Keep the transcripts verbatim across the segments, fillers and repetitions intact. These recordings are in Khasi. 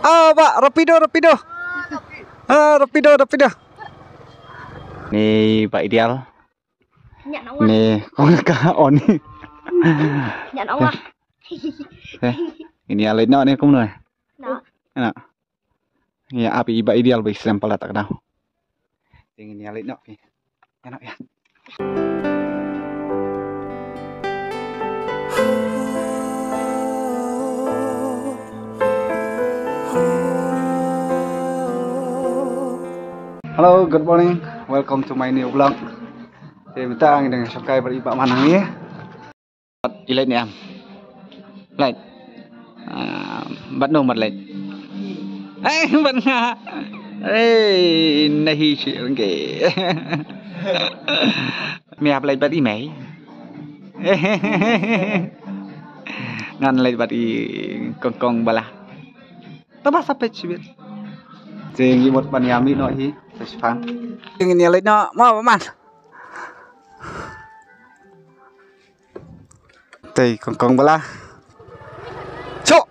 Ah, ba, rapido, rapido. Ah, rapido, rapido. Ni ba ideal. Ni kong ka on ni. Ini alai no ni kum no. No. Ïa, ap i ba ideal ba i slem palat ka daw. Ting ni alai no. Ïa no ïa. Hello, good morning. Welcome to my new vlog. Te mynta ngi dang shongkai bad i ba man hangne. Bad i leit ne em? Leit. Ah, bad no bad leit? Eh, bad nga. Eh, nahi shi rengke. Me hap leit bad i mei. Ngan leit bad i kongkong bala. Taba sa peit shibit. Jing i mut ban ïa mi no hi. Sa shipang. Jing ni leit no, ma ba man. Tei kongkong bala. Chok.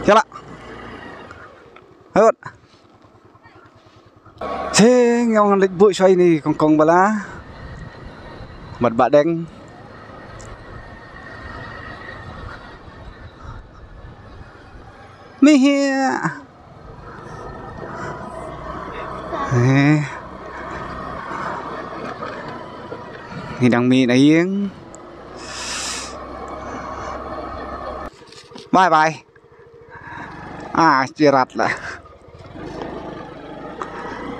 Yala. Hayot. Sing yong lik bu shoi ni kongkong bala. Mat ba deng. Mihia. Eh. Ni dang mi na ïing. Bye bye. Ah, chirat la.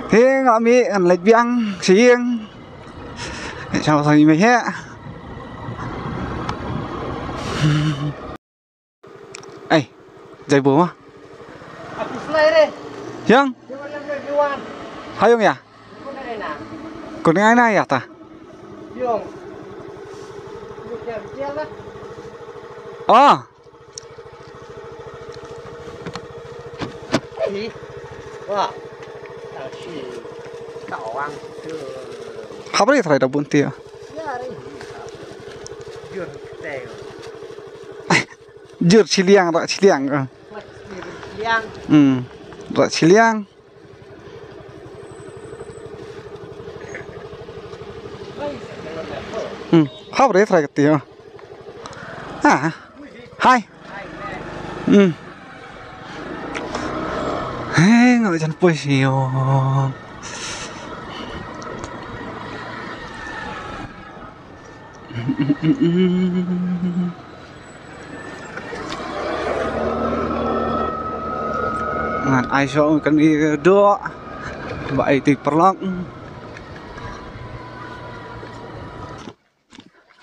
Hing ami ngan leit biang sing. Chao sa mi he. Ai, jai bu ma. Aku selai re. Yang? Yang yang yang wan. Hayong ya? Kau ni ai na ya ta. Yang. Yang yang lah. Oh. Ni. Wah. Tak si. Tak orang tu. Habari try da bunti ya. Ya re. Jur teo. Jur chiliang, rak chiliang. Liang. Hmm. Rak chiliang. Hmm. Hap re try kati ha. Ah. Hai. Hmm. Hei, ngau jan poi sio. Ngan ai shuh kan i doh. Ba ai ti paralok.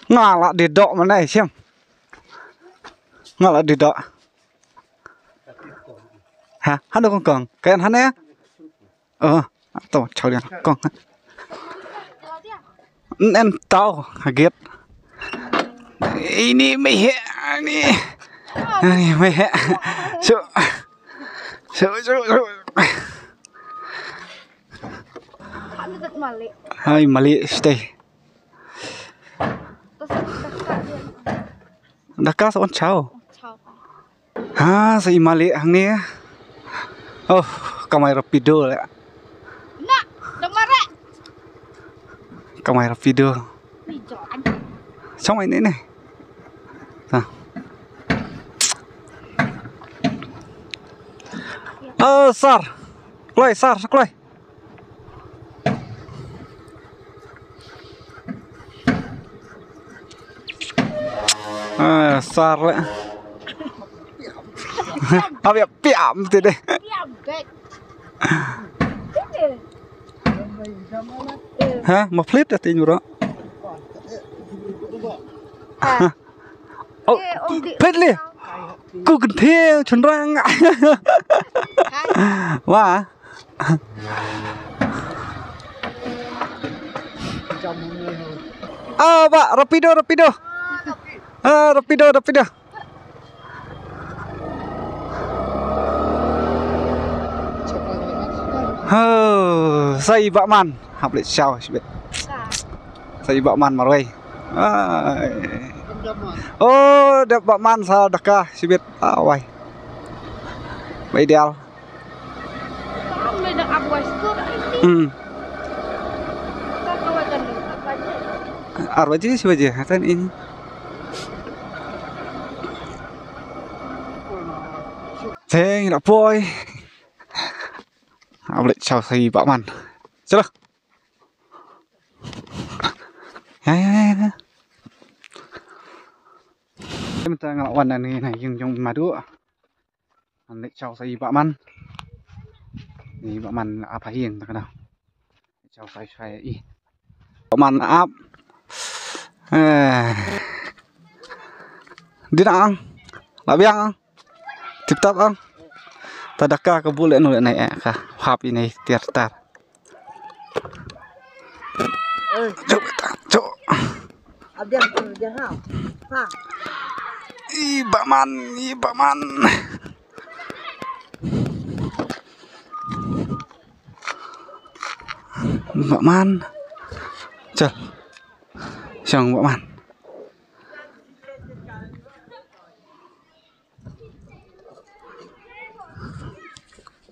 Nga la dei doh mana ai shem. Nga la dei doh. Ha, hano kongkong. Kayan hana ya? Oh, to chau dia kong. Nen tau hagit. Ini meh ni. Ini meh. So. So so so. Hai mali stay. Daka sa on chau. Ha, sa i mali hangne. Oh, kamai rapido le. Na, da mare. Kamai rapido. Ni jo an. Chong ai ne ne. Ha. Oh, sar. Kloi, sar, kloi. Ah, sar le. Abi piam ti de. Piam bek. Ha, ma flit ati nyura. Ha. Oh, pet le. Ku kenteng chunrang. Wah. Ah, ba, rapido, rapido. Ah, rapido, rapido. Ho, sai ba man. Hap le chau sibet. Sai ba man marwei. Ai. Oh, dep ba man sa daka sibit awai. Ba ideal. Hmm. Ar baje, si baje, hatan ini. Teng, nak poi. Ablet chau sai ba man. Chalo. Ya, ya, ya, ya. Mynta nga la wan na ni na ïing jong i Madu. Ngan leit shaw sa i Bah Man. I Bah Man ap ha ïing ta ka daw. Shaw sa i shai i. Bah Man ap. Eh. Dei na ang. La biang ang. Tip tap ang. Ta da ka ka bul eno nai eh ka. Hap i nai tiar tar. Cuk, cuk. Abiang tu dia ha. Ha. I Bah Man, i Bah Man. Bah Man. Chal. Shong Bah Man.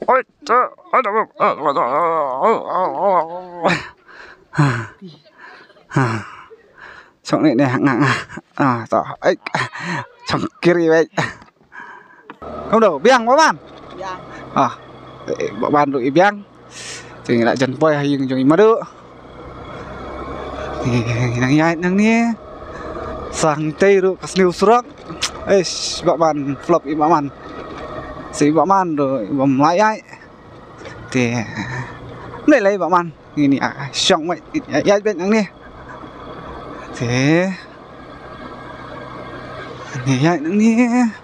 Oi, chal. Shong ni ni nga nga. Ah, to. Ai. Shong kiri wei. Kumno, biang Bah Man? Biang. Ah, eh, Bah Man ruh i biang. Te ngi la jan poi ha ïing jong i Madu. Te nang ïaid nangne. Sa hangtei ruh ka sniew surok. Eish, Bah Man, flop i Bah Man. Sa i Bah Man ruh i bym lah ïaid. Te. Mlei lei Bah Man. Ngin ïa shong beit, ïaid beit nangne. Te. Ngin ïaid nangne.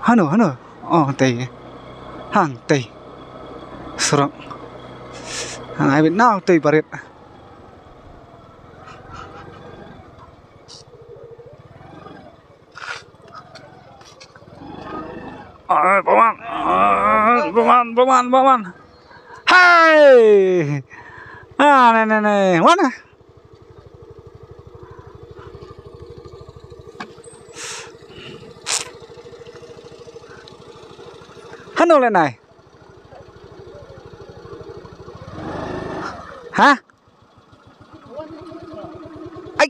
Hano, hano. Oh, tei. Hangtei. Surok. Hang ai beit nangtei barit. Ai, Bah Man. Ai, Bah Man, Bah Man, Bah Man. Hai! Ah, ne, ne, ne. Mana? Hano le nai? Ha? Ai.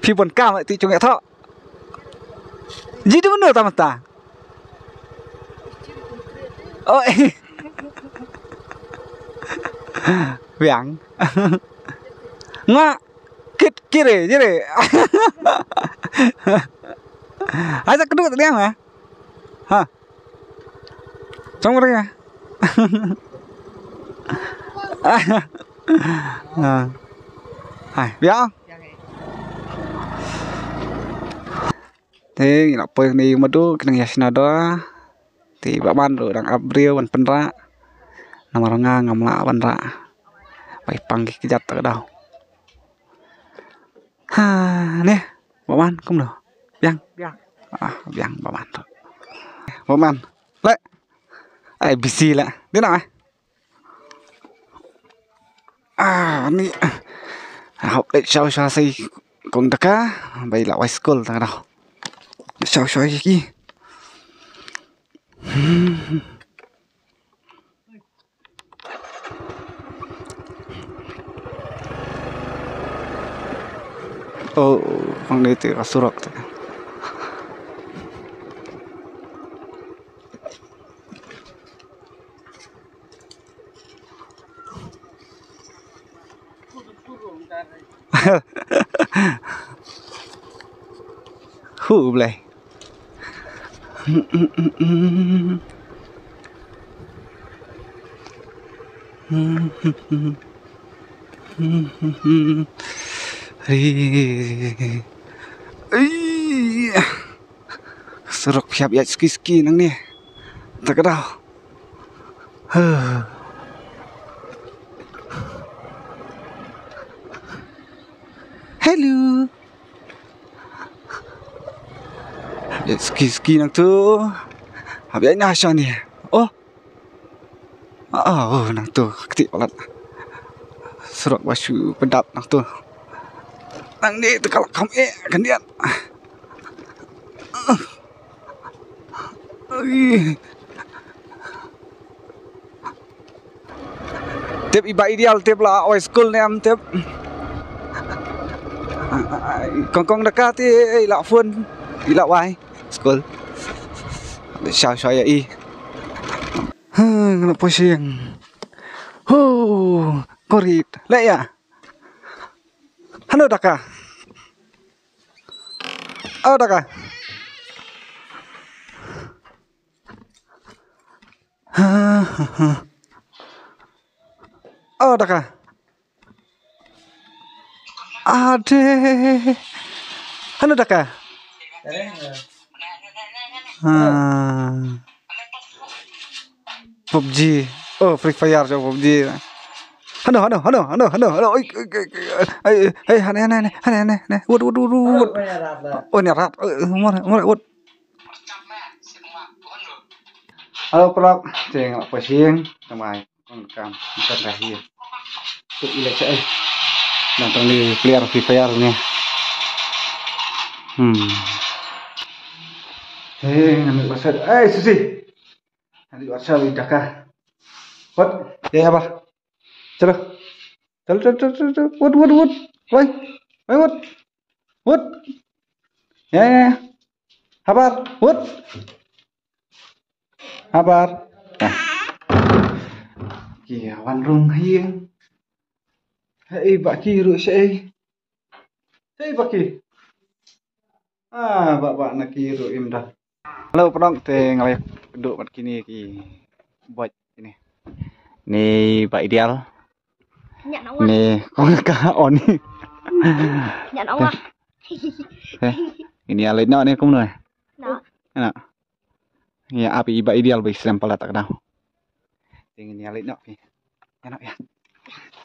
Phi bon kam ti chung ya tho. Ji du no ta mata. Oh. Biang. Nga kit kire jire. Aja kedua tadi ya. Ha. Chong re. Ha. Hai, biang. Te ngi la poi ni Madu, ki nang ïa shna da. Te Bah Man ruh dang ap briew ban pynrah. Namar nga ngam lah ban rah. Bai pang ki kjat ta ka daw. Ha, ne, Bah Man kumno? Biang. Biang. Ah, biang Bah Man ruh. Bah Man. Le. Ai, busy la. Dei na eh. Ah, ni. Hop, eh, shaw shaw sai kong daka, bai la wai skul ta ka daw. Shaw shaw ki. Hmm. Oh, ang dei te ka surok te. Hu blei. Ai. Surok phi hap ïaid ski ski nangne. Ta ka daw. Huh. Hello. Hap ïaid ski ski nangtu. Hap ïaid na shane. Oh. Ah, oh, nangtu, kti palat. Surok ba shu pdap nangtu. Nangne te ka la kham eh khyndiat. Ai. Tip i Bah Ideal, tip la wai skul ne em tip. Kong kong da ka te i la phone, i la wai skul. Shaw shaw ïa i. Ha, nga la poi shyieng. Ho, korit. Leh ïa. Hano da ka? Oh, da ka. Ha, ha, ha. Oh, da ka. Ade. Hano da ka? Ha. PUBG. Oh, Free Fire, jauh PUBG. Hano, hano, hano, hano, hano, hano. Oi, oi, oi, oi. Ai, ai, hane, hane, hane, hane, hane, hane. Wut, wut, wut, wut. Oh, ni rat. Eh, mor, mor, wut. Halo, prok. Ceng, apa sing? Tamai. Kong kam, bukan dah, iya. Tut ilek sa, eh. Nang tang ni player Free Fire ni. Hmm. Eh, ngan ambil WhatsApp. Eh, Susi. Ngan ambil WhatsApp di Dhaka. What? Ya, ya, apa? Chalo. Chalo, chalo, chalo, chalo, chalo. What, what, what? Why? Why, what? What? Ya, ya, ya. Habar. What? Habar. Ah. Ki wan rung hi. Hei, baki ruh sei. Hei, baki. Ah, ba, ba, na ki ruh im dah. Halo, prok, te ngalai duk mat kini ki bot kini. Ni Bah Ideal. Nyak na wa. Ni kong ka on. Nyak na wa. Eh, ini alai no ni kum no. Na. Na. Ni api i Bah Ideal bai slem pala tak dah. Ting ini alai no pi. Ya no ya.